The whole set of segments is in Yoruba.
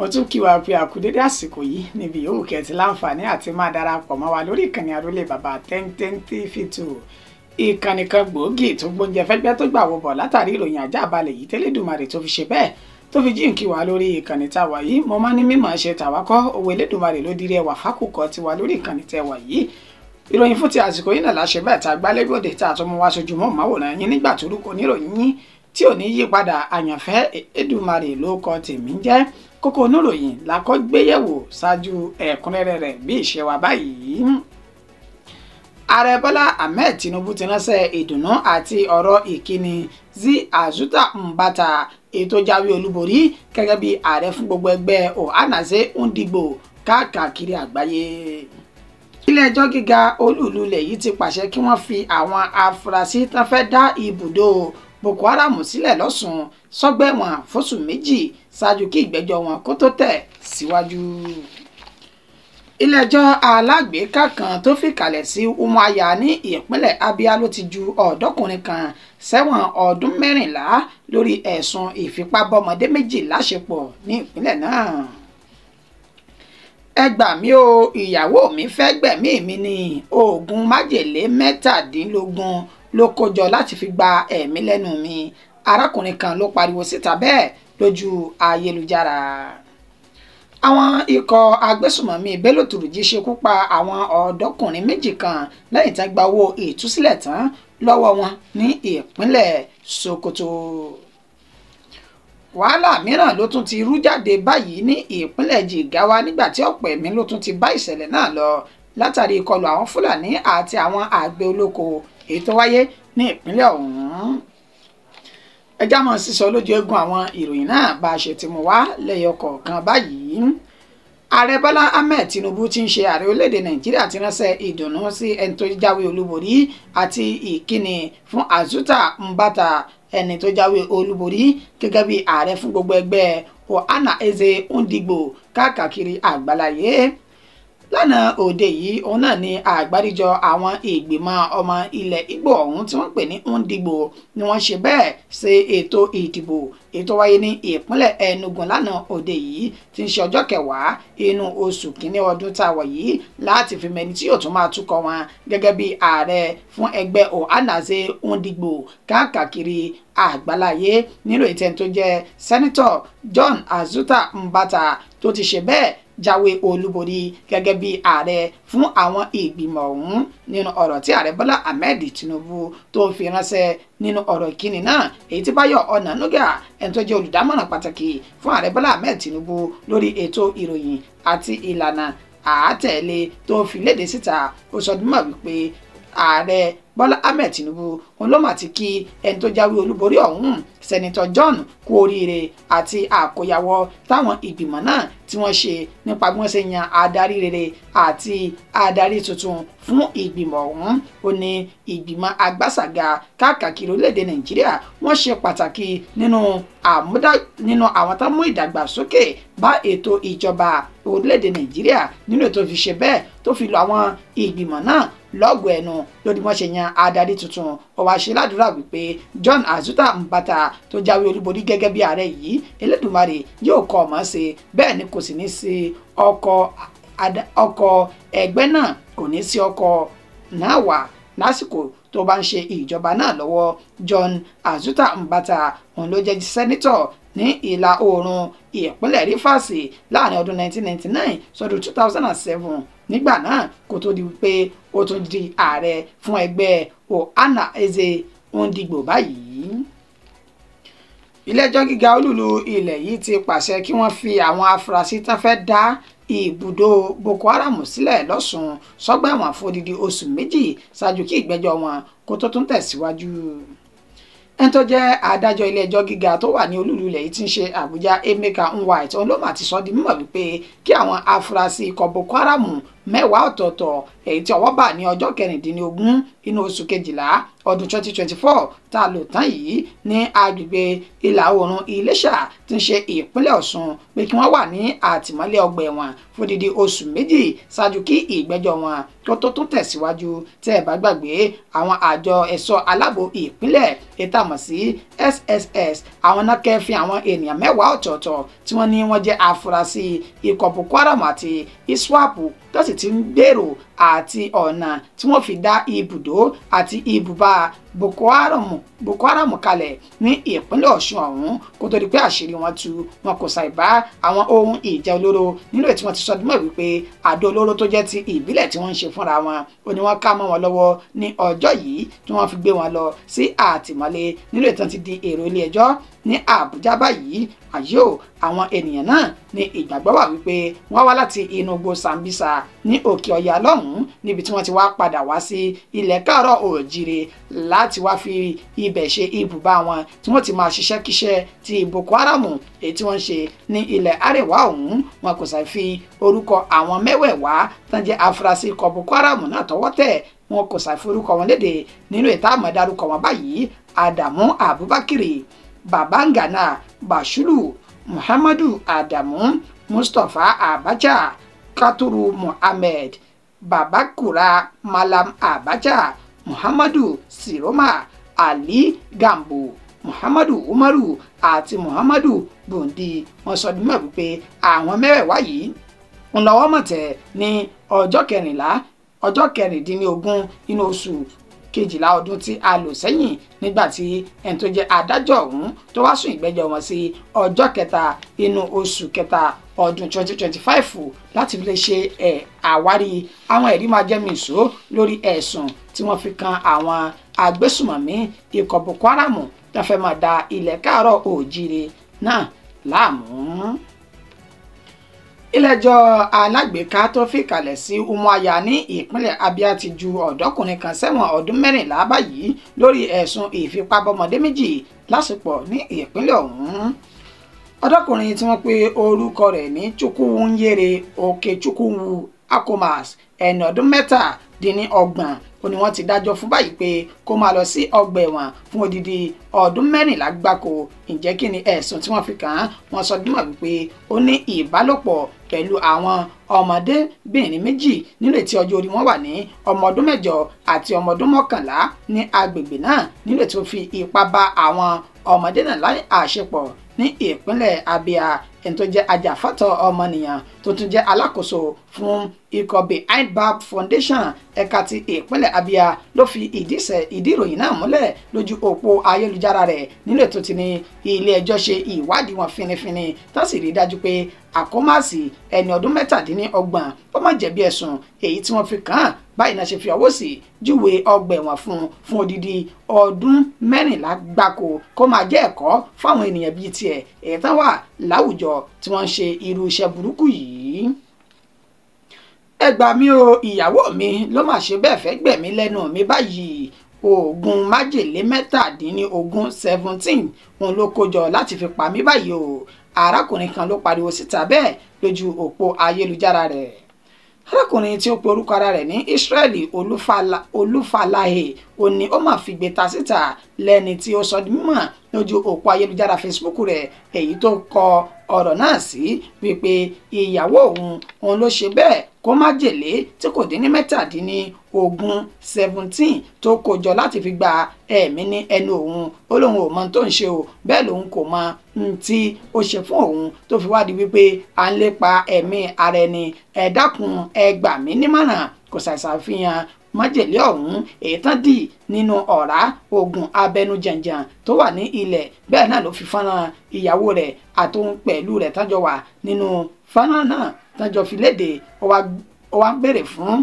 Mo tún kí wa pé àkúdédé àsìkò yìí níbi yòówù kẹtì láǹfààní àti máa darapọ̀ mọ́ wa lórí ìkànnì Àrólé Bàbá 1010 3 ìkànnì kan gbòógì tó gbóúnjẹ fẹ́gbẹ́ tó gbà wọ bọ̀ látàrí ìròyìn ajá balẹ̀ yìí tẹ́lẹ̀dùmarè tó fi ṣe bẹ́ẹ̀ tó fi jíǹkí wa lórí ìkànnì tá a wà yìí. Mo máa ní mímọ̀ ṣe tàwa kọ́ owó Elédùmarè ló dirí ẹwà fákùkọ tiwa lórí ìkànnì tẹ wà yìí. Ìròyìn fún ti àsìkò yìí náà láṣẹ bẹ́ẹ̀ tá a gbálẹ́gbòde tá a tún mú wá sójú mọ́ màwòrán yín nígbà tó rúkọ oníròyìn yín tí ò ní yí padà. Àyànfẹ́ Èdùmarè ló kọ tèmi ń jẹ́. Kókó oníròyìn la kọ́ gbéyẹ̀wò ṣáájú ẹ̀kúnrẹ́rẹ́ rẹ̀ bí ìṣe wa báyìí. Ààrẹ Bọ́lá Ahmed Tinubu ti ránṣẹ́ ìdùnnú àti ọ̀rọ̀ ìkíni sí Azuta Mbata ètò jáwé olúborí gẹ́gẹ́ bí ààrẹ fún gbogbo ẹgbẹ́ Ohanaeze Ndigbo káàkiri àgbáyé. Ilé-ẹjọ́ gíga olúùlú ilẹ̀ yìí ti pàṣẹ kí wọ́n fi àwọn afurasí tán fẹ́ dá ibùdó Boko Haram sílẹ̀ lọ́sùn sọ́gbẹ̀wọ̀n fóṣù 2 ṣáájú kí ìgbẹ́jọ́ wọn kó tó tẹ̀ síwájú. Ilé-ẹjọ́ alágbèéká kan tó fìkàlẹ̀ sí Umuahia ní ìpínlẹ̀ Abia ló ti ju ọ̀dọ́kùnrin kan sẹ́wọ̀n ọdún 14 lórí ẹ̀sùn ìfipábọ́mọdé 2 láṣepọ̀ ní ìpínlẹ̀ náà. Ẹ gbà mí o, ìyàwó mi fẹ́ gbẹ̀mí mi ní oògùn májèlé 17 ló kó jọ láti fi gba ẹ̀mí lẹ́nu mi. Arákùnrin kan ló pariwo síta bẹ́ẹ̀ lójú ayélujára. Àwọn ikọ̀ agbésùmọ̀mí Bello Turji ṣekú pa àwọn ọ̀dọ́kùnrin 2 kan lẹ́yìn tán gba owó ìtúsílẹ̀ tán lọ́wọ́ wọn ní ìpínlẹ̀ Sokoto. Wàhálà mìíràn ló tún ti rú jáde báyìí ní ìpínlẹ̀ Jigawa nígbà tí ọ̀pọ̀ ẹ̀mí ló tún ti bá ìṣẹ̀lẹ̀ náà lọ látàrí ìkọlù àwọn Fúlàní àti àwọn àgbẹ̀ olóko èyí tó wáyé ní ìpínlẹ̀ ọ̀hún. Ẹjá mọ̀ sísọ lójú eegun àwọn ìròyìn náà bá a ṣe ti mú wá lẹ́yọ kọ̀ọ̀kan báyìí. Ààrẹ Bọ́lá Ahmed Tinubu tí ń ṣe ààrẹ orílẹ̀-èdè Nàìjíríà ti ránṣẹ́ ìdùnnú sí ẹni tó jáwé olúborí àti ìkíni fún Azuta Mbata, ẹni tó jáwé olúborí gẹ́gẹ́ bí ààrẹ fún gbogbo ẹgbẹ́ Ohanaeze Ndigbo káàkiri àgbáláyé. Lánàá òde yìí òun náà ni àgbáríjọ àwọn ìgbìmọ̀ ọmọ ilẹ̀ Ìgbò ọ̀hún tí wọ́n pè ní Ndigbo ni wọ́n ṣe bẹ́ẹ̀ ṣe ètò ìdìbò ètò wáyé ní ìpínlẹ̀ Enugu lánàá òde yìí tí ń ṣe ọjọ́ 10 inú oṣù kínní ọdún tá a wà yìí láti fi mẹni tí yóò tún máa tukọ̀ wọn gẹ́gẹ́ bí ààrẹ fún ẹgbẹ́ Ohanaeze Ndigbo káàkiri àgbáláyé. Nínú ìtẹ́ni tó jẹ́ Sẹ́nitọ̀ John Azuta Mbata tó ti ṣe bẹ́ẹ̀ jáwé olúborí gẹ́gẹ́ bí ààrẹ fún àwọn ìgbìmọ̀ ọ̀hún, nínú ọ̀rọ̀ tí ààrẹ Bọ́lá Ahmed Tinubu tó fi ránṣẹ́ nínú ọ̀rọ̀ ìkíni náà, èyí tí Báyọ̀ Ọ̀nànúgà, ẹni tó jẹ́ olùdámọ̀ràn pàtàkì fún ààrẹ Bọ́lá Ahmed Tinubu lórí ètò ìròyìn àti ìlànà àátẹ̀lé, tó fi léde síta, ó sọ dímọ̀ wípé ààrẹ Bọ́lá Ahmed Tinubu òun ló mà ti kí ẹni tó jáwé olúborí ọ̀hún, Sẹ́nitọ̀ John, kú oríire àti àkóyawọ́ táwọn ìgbìmọ̀ náà tí wọ́n ṣe nípa bí wọ́n ṣe yan adarí rere àti adarí tuntun fún ìgbìmọ̀ ọ̀hún. Ó ní ìgbìmọ̀ agbásàga káàkiri orílẹ̀-èdè Nàìjíríà wọ́n ṣe pàtàkì nínú àwọn tó mú ìdàgbàsókè bá ètò ìjọba orílẹ̀-èdè Nàìjíríà. Nínú ètò fi ṣe bẹ́ẹ̀ tó fi lọ àwọn ìgbìmọ̀ náà lọ́gọ̀ọ́ ẹnu lórí wọ́n ṣe yan adarí tuntun, ó wá ṣe ládùúrà wípé John Azuta Mbata tó jáwé olúborí gẹ́gẹ́ bí ààrẹ yìí, Elédùmarè yóò kọ́ ọmọ ṣe bẹ́ẹ̀ ni kò sì ní sí ọkọ̀ ẹgbẹ́ náà, kò ní sí ọkọ̀ náà wà lásìkò tó bá ń ṣe ìjọba náà lọ́wọ́. John Azuta Mbata òun ló jẹ́ sẹ́nítọ̀ ní ìlà oòrùn ìpínlẹ̀ Rivers láàrin ọdún 1999 sọdún 2007 nígbà náà kó tó di pé ó tún di ààrẹ fún ẹgbẹ́ Ohanaeze Ndigbo báyìí. Ilé-ẹjọ́ gíga olúùlú ilẹ̀ yìí ti pàṣẹ kí wọ́n fi àwọn afurasí tán fẹ́ dá ibùdó Boko Haram sílẹ̀ lọ́sùn sọ́gbà ẹ̀wọ̀n fódìdí oṣù 2 ṣáájú kí ìgbẹ́jọ́ wọn kó tó tún tẹ̀síwájú. Ẹni tó jẹ́ adájọ́ ilé-ẹjọ́ gíga tó wà ní olúùlú ilẹ̀ yìí tí ń ṣe Àbújá, Emeka Nwite, òun ló mà ti sọ di mímọ̀ wípé kí àwọn afurasí ikọ̀ Boko Haram 10 ọ̀tọ̀ọ̀tọ̀ èyí tí ọwọ́ bà ní ọjọ́ 16 inú oṣù kejìlá ọdún 2024 tá a lò tán yìí ní agbègbè ìlà oòrùn Iléṣà tí ń ṣe ìpínlẹ̀ Ọ̀ṣun pé kí wọ́n wà ní àtìmọ́lé ọgbà ẹ̀wọ̀n fódìdí oṣù 2 ṣáájú kí ìgbẹ́jọ́ wọn kó tó tún tẹ̀síwájú. Tẹ́ ẹ bá gbàgbé, àwọn àjọ ẹ̀ṣọ́ aláàbò ìpínlẹ̀ ìtàmọ̀ sí SSS àwọn náà kẹ́fìn àwọn ènìyàn 10 ọ̀tọ̀ọ̀tọ̀ tí wọ́n ní wọ́n jẹ́ afurasí ikọ̀ Boko Haram àti ISWAP tó sì ti ń gbèrò àti ọ̀nà tí wọ́n fi dá ibùdó àti ibùba Boko Haram kalẹ̀ ní ìpínlẹ̀ Ọ̀ṣun ọ̀hún kó tó di pé àṣírí wọn tú. Wọn kò ṣàì bá àwọn ohun ìjà olóró nínú ètí wọn ti sọ dímọ̀ wípé àdó olóró tó jẹ́ ti ìbílẹ̀ tí wọ́n ń ṣe fúnra wọn ó ní wọ́n ká mọ́ wọn lọ́wọ́ ní ọjọ́ yìí tí wọ́n fi gbé wọn lọ sí àtìmọ́lé nínú ìtàn ti di èrò ilé ẹjọ́ ní Àbújá báyìí. Àyò àwọn ènìyàn náà ní ìgbàgbọ́ wà wípé wọ́n wá láti inú igbó Sambisa ní Òkè Ọya lọ́hùn-ún níbi tí wọ́n ti wá padà wá sí ilẹ̀ káàárọ̀ òjìrè láti wá fi ibẹ̀ ṣe ibùba wọn tí wọ́n ti máa ṣiṣẹ́ kíṣẹ́ ti Boko Haram èyí tí wọ́n ń ṣe ní ilẹ̀ àríwá ọ̀hún. Wọn kò ṣàì fi orúkọ àwọn mẹ́wẹ̀ẹ̀wá tán jẹ́ afurasí ikọ̀ Boko Haram náà tọwọ́ tẹ̀. Wọn kò ṣàì forúkọ wọn léde nínú ìta àmọ́ dárúkọ wọn báyìí: Adamu Abubakar, Babangana Bashulu, Muhammadu Adamu, Mustapha Abacha, Katuru Muhammed, Babakura Malam Abacha, Muhammadu Siroma, Ali Gambo, Muhammadu Umaru àti Muhammadu Bundi. Wọ́n sọ di mọ̀ wípé àwọn mẹ́wẹ̀ẹ̀wá yìí ń lọ́wọ́ mọ̀tẹ́ ní ọjọ́ kẹrìnlá ọjọ́ kẹrìndínlógún nínú oṣù kejìlá ọdún tí a lò sẹ́yìn nígbà tí ẹni tó jẹ́ adájọ́ ọ̀hún tó wá sún ìgbẹ́jọ́ wọn sí ọjọ́ kẹta inú oṣù kẹta ọdún 2025 láti fi lè ṣe àwárí àwọn ẹ̀rí máa jẹ́ mìíṣó lórí ẹ̀sùn tí wọ́n fi kan àwọn agbésùmọ̀mí ikọ̀ Boko Haram tó fẹ́ máa da ilẹ̀ káàárọ̀ òjíire náà láàmú. Ilé-ẹjọ́ alágbèéká tó fìkàlẹ̀ sí Umuahia ní ìpínlẹ̀ Abia ti ju ọ̀dọ́kùnrin kan sẹ́wọ̀n ọdún 14 báyìí lórí ẹ̀sùn ìfipábọ́mọdé méjì lásìpọ̀ ní ìpínlẹ̀ ọ̀hún. Ọ̀dọ́kùnrin tí wọ́n pe orúkọ rẹ̀ ní Chukwunyere Okechukwu Akomas, ẹni ọdún 37, ó ní wọ́n ti dájọ́ fún báyìí pé kó máa lọ sí ọgbà ẹ̀wọ̀n fún odidi ọdún 14 gbáko. Ǹjẹ́ kí ni ẹ̀sùn tí wọ́n fi kàn án? Wọ́n sọ dímọ̀ wípé ó ní ìbálòpọ̀ pẹ̀lú àwọn ọmọdébìnrin méjì nínú ètí ọjọ́ orí wọn wà ní ọmọ ọdún 8 àti ọmọ ọdún 11 ní agbègbè náà nínú ètò fi ipá bá àwọn ọmọdé náà láì àṣepọ̀ ní ìpínlẹ̀ Abia. Ẹni tó jẹ́ ajàfẹ́tọ̀ọ́ ọmọnìyàn tó tún jẹ́ alákòóso fún ikọ̀ Behind Bars Foundation ẹ̀ka ti ìpínlẹ̀ Abia ló fi ìdí ìròyìn náà múlẹ̀ lójú òpó ayélujára rẹ̀ nínú ètò tí ní ilé ẹjọ́ ṣe ìwádìí wọn finifini tó sì rí dájú pé Àkómàsì ẹni ọdún 37 ó má jẹ̀bi ẹ̀sùn èyí tí wọ́n fi kàn án. Báyìí náà ṣe fi ọwọ́ sí júwe ọgbà ẹ̀wọ̀n fún odidi ọdún 14 gbáko kó máa jẹ́ ẹ̀kọ́ fáwọn ènìyàn bíi tiẹ̀ èyí tán wà láwùjọ tí wọ́n ń ṣe irú iṣẹ́ burúkú yìí. Ẹ gbà mí o, ìyàwó mi ló mà ṣe bẹ́ẹ̀ fẹ́ gbẹ̀mí lẹ́nu mi báyìí. Oògùn májèlé 17 17 òun ló kó jọ láti fi pa mí báyìí o. Arákùnrin kan ló pariwo síta bẹ́ẹ̀ lójú òpó ayélujára rẹ̀. Arákùnrin tí ó pe orúkọ ara rẹ̀ ní Israeli Olúfàlàhé ó ní ó mà fìgbé ta síta lẹ́ni tí ó sọ di mímọ̀ lójú òpó ayélujára Facebook rẹ̀ èyí tó kọ ọ̀rọ̀ náà sí wípé ìyàwó òun ló ṣe bẹ́ẹ̀ kó májèlé tí kò dín ní 17 17 tó kó jọ láti fi gba ẹ̀mí ní ẹnu òun. Ó lóun ò mọ tó ń ṣe o, bẹ́ẹ̀ lòun kò mọ tí ó ṣe fún òun tó fi wádìí wípé à ń lépa ẹ̀mí ara ẹni. Ẹ dákun, ẹ gbà mí nímọ̀ràn. Kò ṣàṣàfihàn májèlé ọ̀hún èyí tán dì nínú ọ̀rá oògùn abẹnujànjàn tó wà ní ilẹ̀. Bẹ́ẹ̀ náà ló fi fọ́nrán ìyàwó rẹ̀ àtòun pẹ̀lú rẹ̀ tánjọ wà nínú fọ́nrán náà tánjọ fi léde. Ó wá ń béèrè fún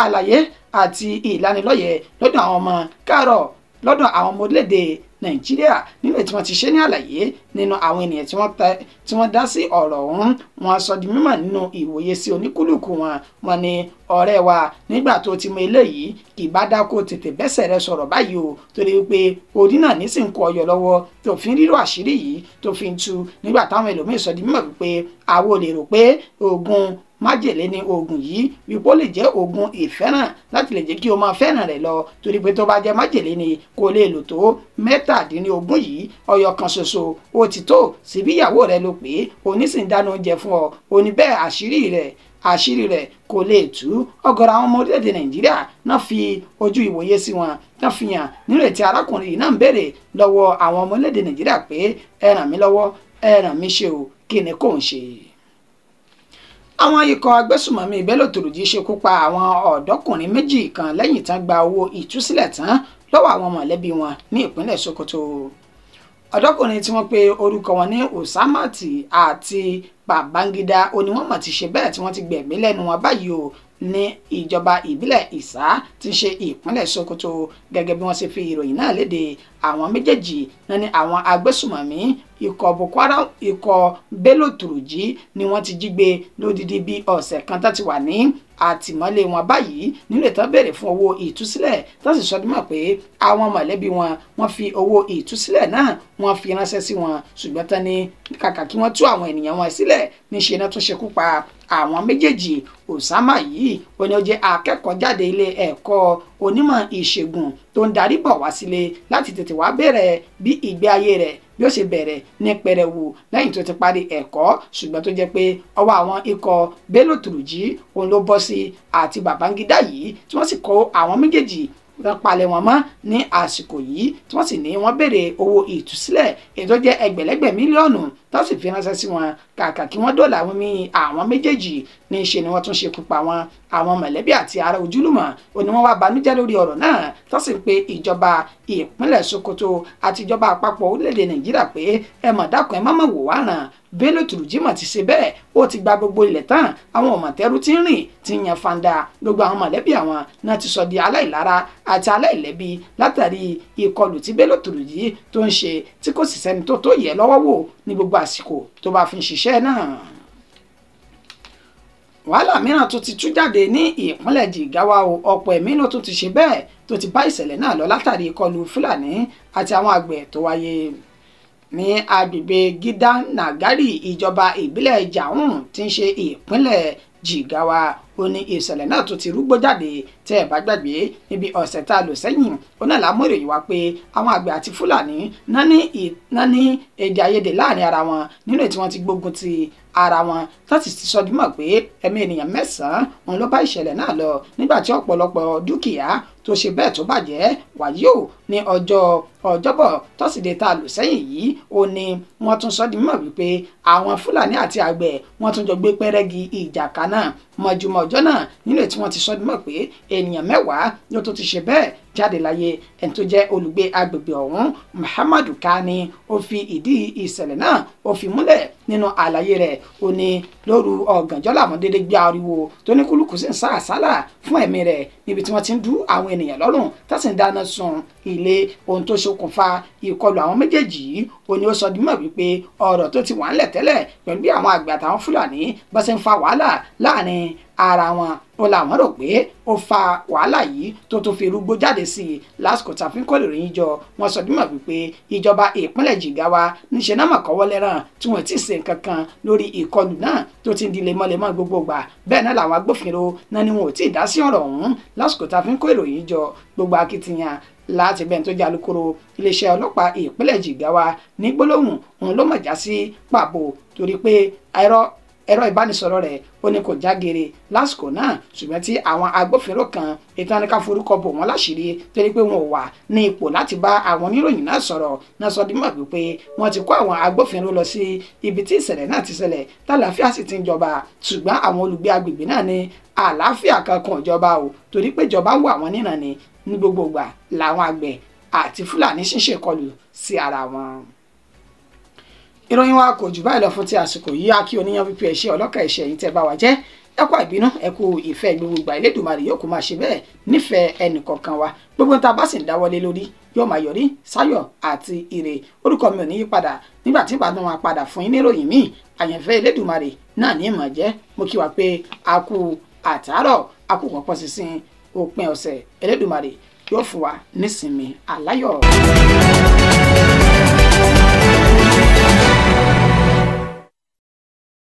àlàyé àti ìlanilọ́yẹ̀ lọ́dọ̀ àwọn ọmọ káàárọ̀ lọ́dọ̀ àwọn ọmọ orílẹ̀-èdè Nàìjíríà nínú tí wọ́n ti ṣe ní àlàyé nínú àwọn ènìyàn tí wọ́n dá sí ọ̀rọ̀ ọ̀hún. Wọ́n sọ di mímọ̀ nínú ìwòye sí oníkúlùkù wọn. Wọ́n ní ọ̀rẹ́ wa, nígbà tó ti mọ eléyìí kì bá dákó tètè bẹ́sẹ̀ rẹ sọ̀rọ̀ báyìí o, torí wípé orí náà nísìnkú ọyọ lọ́wọ́ tó fi ń rírò àṣírí yìí tó fi ń tú. Nígbà táwọn ẹlòmíín sọ di mímọ̀ wípé àwọn ò lè rò pé oògùn Májèlé ni oògùn yìí, wípé ó lè jẹ́ oògùn ìfẹ́ràn láti lè jẹ́ kí o máa fẹ́ràn rẹ̀ lọ, torí pé tó bá jẹ́ májèlé ni kò lè lò tó 17 yìí, ọyọ kan ṣoṣo ó ti tó. Síbí ìyàwó rẹ̀ ló pé onísìn dáná oúnjẹ fún ọ, oní bẹ́ẹ̀ àṣírí rẹ̀ kò lè tú. Ọ̀gọ̀rọ̀ àwọn ọmọ orílẹ̀-èdè Nàìjíríà náà fi ojú ìwòye sí wọn náà fi hàn nírètí arákùnrin yìí náà ń béèrè lọ́wọ́ àwọn ọmọ orílẹ̀-èdè Nàìjíríà pé ẹ ràn mí lọ́wọ́, ẹ ràn mí ṣe o, kí ni kò ń ṣe. Àwọn ikọ̀ agbésùmọ̀mí Bello Turji ṣekú pa àwọn ọ̀dọ́kùnrin méjì kan lẹ́yìn tán gba owó ìtúsílẹ̀ tán lọ́wọ́ àwọn mọ̀lẹ́bí wọn ní ìpínlẹ̀ Sokoto. Ọ̀dọ́kùnrin tí wọ́n pe orúkọ wọn ní Usamati àti Babangida ó ní wọ́n mọ̀ ti ṣe bẹ́ẹ̀ tí wọ́n ti gbẹ̀mí lẹ́nu wọn báyìí o ní ìjọba ìbílẹ̀ Ìsá tí ń ṣe ìpínlẹ̀ Sokoto. Gẹ́gẹ́ bí wọ́n ṣe fi ìròyìn náà léde, àwọn méjèèjì náà ní àwọn agbésùmọ̀mí ikọ̀ Boko Haram ikọ̀ Bello Turji ni wọ́n ti jí gbé lódìdí bí ọ̀sẹ̀ kan tó ti wà ní àtìmọ́lé wọn báyìí nínú ìtàn béèrè fún owó ìtúsílẹ̀ tó sì sọdún mọ́ pé àwọn mọ̀lẹ́bí wọn wọ́n fi owó ìtúsílẹ̀ náà wọ́n fi ránṣẹ́ sí wọn, ṣùgbọ́n tán ni kàkà kí wọ́n tú àwọn ènìyàn wọn sílẹ̀ níṣe náà tún ṣekú pa àwọn méjèèjì. Osama yìí ó ní ó jẹ́ akẹ́kọ̀ọ́ jáde ilé ẹ̀kọ́ onímọ̀ ìṣègùn tó ń darí bọ̀ wá sílé láti tètè wá bẹ̀rẹ̀ bí ìgbé ayé rẹ̀ bí ó ṣe bẹ̀rẹ̀ ní pẹrẹwu lẹ́yìn tó ti parí ẹ̀kọ́, ṣùgbọ́n tó jẹ́ pé ọwọ́ àwọn ikọ̀ Bello Turji òun ló bọ́ sí àti Babangida yìí tí wọ́n sì kó àwọn méjèèjì wọ́n palẹ̀ wọn mọ́ ní àsìkò yìí tí wọ́n sì ní wọ́n béèrè owó ìtúsílẹ̀ èyí tó jẹ́ ẹgbẹ̀lẹ́gbẹ̀ mílíọ̀nù tó sì fi ránṣẹ́ sí wọn. Kàkà kí wọ́n dóòlà àwọn míì àwọn méjèèjì ní í ṣe ni wọ́n tún ṣekú pa wọn. Àwọn mọ̀lẹ́bí àti ará ojúlùmọ̀ ó ní wọ́n wá banújẹ́ lórí ọ̀rọ̀ náà tó sì ń pe ìjọba ìpínlẹ̀ Sokoto àti ìjọba àpapọ̀ orílẹ̀-èdè Nàìjíríà pé ẹ mọ̀ dákun ẹ má mọ̀ wò wá ràn. Bello Turji mọ̀ ti ṣe bẹ́ẹ̀, ó ti gba gbogbo ilẹ̀ tán, àwọn ọ̀mọ̀tẹ́rù ti ń rìn ti ń yan fanda, gbogbo àwọn mọ̀lẹ́bí àwọn náà ti sọ di aláìlára àti aláìlẹ́bi látàrí ìkọlù tí Bello Turji tó ń ṣe tí kò sì sẹ́ni tó tó yẹ lọ́wọ́ wò ní gbogbo àsìkò tó bá fi ń ṣiṣẹ́ náà. Wàhálà mìíràn tó ti tú jáde ní ìpínlẹ̀ Jigawa o, ọ̀pọ̀ ẹ̀mí ló tún ti ṣe bẹ́ẹ̀ tó ti bá ìṣẹ̀lẹ̀ náà lọ látàrí ìkọlù Fúlàní àti àwọn àgbẹ̀ tó wáyé ní agbègbè Gidanagari ìjọba ìbílẹ̀ Jahun tí ń ṣe ìpínlẹ̀ Jigawa. Ó ní ìṣẹ̀lẹ̀ náà tó ti rúgbó jáde. Tẹ́ ẹ̀ bá gbàgbé níbi ọ̀sẹ̀ tá a lò sẹ́yìn ó náà lámú ìròyìn wá pé àwọn àgbẹ̀ àti Fúlàní náà ní èdè àìyedè láàrin ara wọn nínú èyí tí wọ́n ti gbógun ti ara wọn láti ti sọ dímọ̀ pé ẹ̀mí ènìyàn 9 òun ló bá ìṣẹ̀lẹ̀ náà lọ nígbà tí ọ̀pọ̀lọpọ̀ dúkìá tó ṣe bẹ́ẹ̀ tó bàjẹ́. Wàyí ò ní ọjọ́ Ọjọ́bọ̀ tọ́sídẹ̀ẹ́ tá a lò sẹ́yìn yìí ó ní wọ́n tún sọ dímọ̀ wípé àwọn Fúlàní àti àgbẹ̀ wọ́n tún jọ gbé pẹ́rẹ́gì ìjà kan náà mọ̀júmọ̀ ọjọ́ náà nínú èyí tí wọ́n ti sọ dímọ̀ pé ènìyàn 10 ló tún ti ṣe bẹ́ẹ̀ jáde láyé. Ẹni tó jẹ́ olùgbé agbègbè ọ̀hún Muhammadu Kani ó fi ìdí ìṣẹ̀lẹ̀ náà ó fi múlẹ̀ nínú àlàyé rẹ̀. Ó ní lóru ọ̀gànjọ́ làwọn dédé gbé ariwo tó ní kúlùkù sí ń sá àsálà fún ẹ̀mí rẹ̀ níbi tí wọ́n ti ń dú àwọn ènìyàn lọ́rùn tá sì ń dáná sun ilé. Ohun tó ṣokùnfà ìkọlù àwọn méjèèjì yìí ó ní ó sọ dímọ̀ wípé ọ̀rọ̀ tó ti wà ńlẹ̀ tẹ́lẹ̀ pẹ̀lú bí àwọn àgbẹ̀ àtàwọn Fúlàní bá ṣe ń fa wàhálà láàrin ara wọn ó làwọn rò pé ó fa wàhálà yìí tó tún fi rúgbó jáde sí i lásìkò tàfin kò lè rìn jọ. Wọ́n sọ dímọ̀ wípé ìjọba ìpínlẹ̀ Jigawa níṣẹ́ náà mọ̀ kọ́wọ́ lẹ́ràn tí wọ́n ti ṣe nǹkan kan lórí ìkọlù náà tó ti ń di lemọ́lemọ́ gbogbo gbà. Bẹ́ẹ̀ náà làwọn agbófinró náà ni wọn ò tí ì dá sí ọ̀rọ̀ ọ̀hún lásìkò tàfin kó ìròyìn jọ. Gbogbo akitiyan láti bẹ́ẹ̀ tó jẹ́ alukoro iléeṣẹ́ ọlọ́pàá ìpínlẹ̀ Jigawa ní gbólóhùn òun ló mọ̀ já sí pàbó torí pé ẹ̀rọ ìbánisọ̀rọ̀ rẹ̀ ó ní kò jágere lásìkò náà, ṣùgbọ́n tí àwọn agbófinró kan ètò àníkà forúkọ bò wọ́n láṣìírí torí pé wọn ò wà ní ipò láti bá àwọn oníròyìn náà sọ̀rọ̀ náà sọ dímọ̀ wípé wọ́n ti kó àwọn agbófinró lọ sí ibi tí ìṣẹ̀lẹ̀ náà ti ṣẹlẹ̀ tàlàáfíà sì ti ń jọba, ṣùgbọ́n àwọn olùgbé agbègbè náà ní àlàáfíà kankan ò jọba o torí pé ìjọba ń wà wọ́n níran ni ní gbogbo ìgbà làwọn àgbẹ̀ àti Fúlàní ṣì ń ṣèkọlù sí ara wọn. Ìròyìn wa kò jù báyìí lọ fún ti àsìkò yìí. A kí oníyan wípé ẹ ṣé ọlọ́kà ẹ̀ṣẹ̀ yìí tẹ́ bá wa jẹ́, ẹ kú àìbínú, ẹ kú ìfẹ́ gbogbo ìgbà. Elédùmarè yóò kó máa ṣe bẹ́ẹ̀ nífẹ̀ẹ́ ẹnìkọ̀ọ̀kan wa. Gbogbo tá a bá sì ń dáwọ́lé lórí yóò máa yọrí sáyọ̀ àti ire. Orúkọ mi ò ní yí padà nígbà tí ìbàdàn wa padà fún yín níròyìn míì. Àyànfẹ́ Elédùmarè náà ní ìmọ̀ jẹ́. Mo kí wa pé a kú àtàárọ̀, a kú pọ̀pọ̀ sísìn òpin ọ̀sẹ̀. Elédùmarè yóò fún wa nísinmi aláyọ̀.